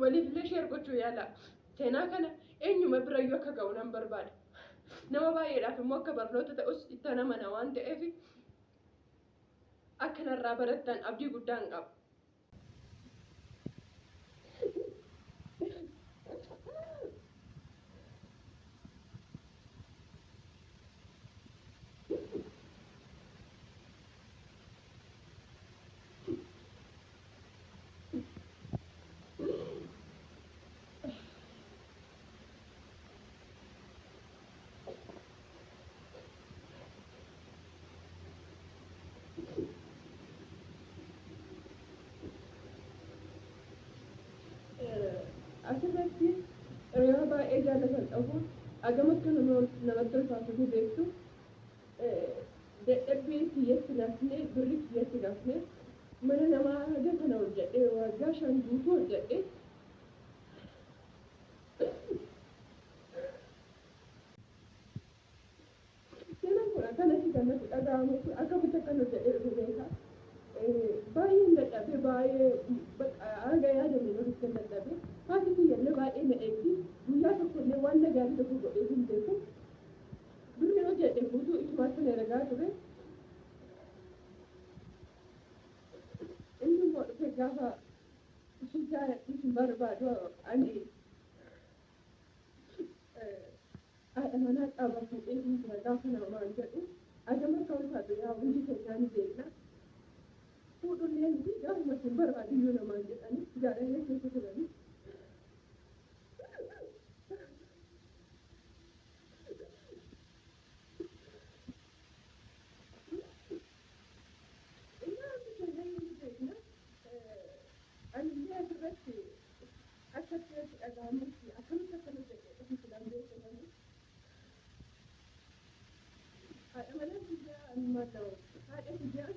Waliifillee share gochuu yaalaa. Seenaa kana eenyuma birayyuu akka ga'u nan barbaada. Nama baay'eedhaaf immoo akka barnoota ta'us ittan amana waan ta'eef akka narraa barattan abdii guddaan qaba. Asirratti hiriyaa baay'ee jaallatan dhabuun hagam akka namatti ulfaatu ni beektu. Dadhabbii kiyyatti hin hafne, birrii kiyyatti hin hafne. Mana namaa haga kana hojjedhee waggaa 5 guutuu hojjedhe. Seenaan kun akkanatti kan natti dhaga'amu akkamitti akkan hojjedhee dhufe beeka. Baay'een dadhabe baay'ee bakka hanga yaadameen olitti kan dadhabe. Haati kiyyallee baay'ee na eegdi. Guyyaa tokkollee waan na gaarii tokko godhee hin beeku. Birriin hojjedhe guutuu isumaatti na ergaa ture. Inni immoo dhufe gaafa isin jaaladhu isin barbaadu ani haadha manaa qaba fuudhee hin jira gaafa namaan jedhu hagam akka ulfaatu yaa hundi keenyaa ni beekna. Fuudhullee miti gaafuma isin barbaadu iyyuu namaan jedhani jaalallee keessa turani. Innaa hundi keenya iyyuu ni beekna. Anillee asirratti akkatti natti dhaga'amutti akkamitti akkan hojjedhe dhufu silan beeku malee. Haadha manaa kiyyaa maal haadha kiyyaa.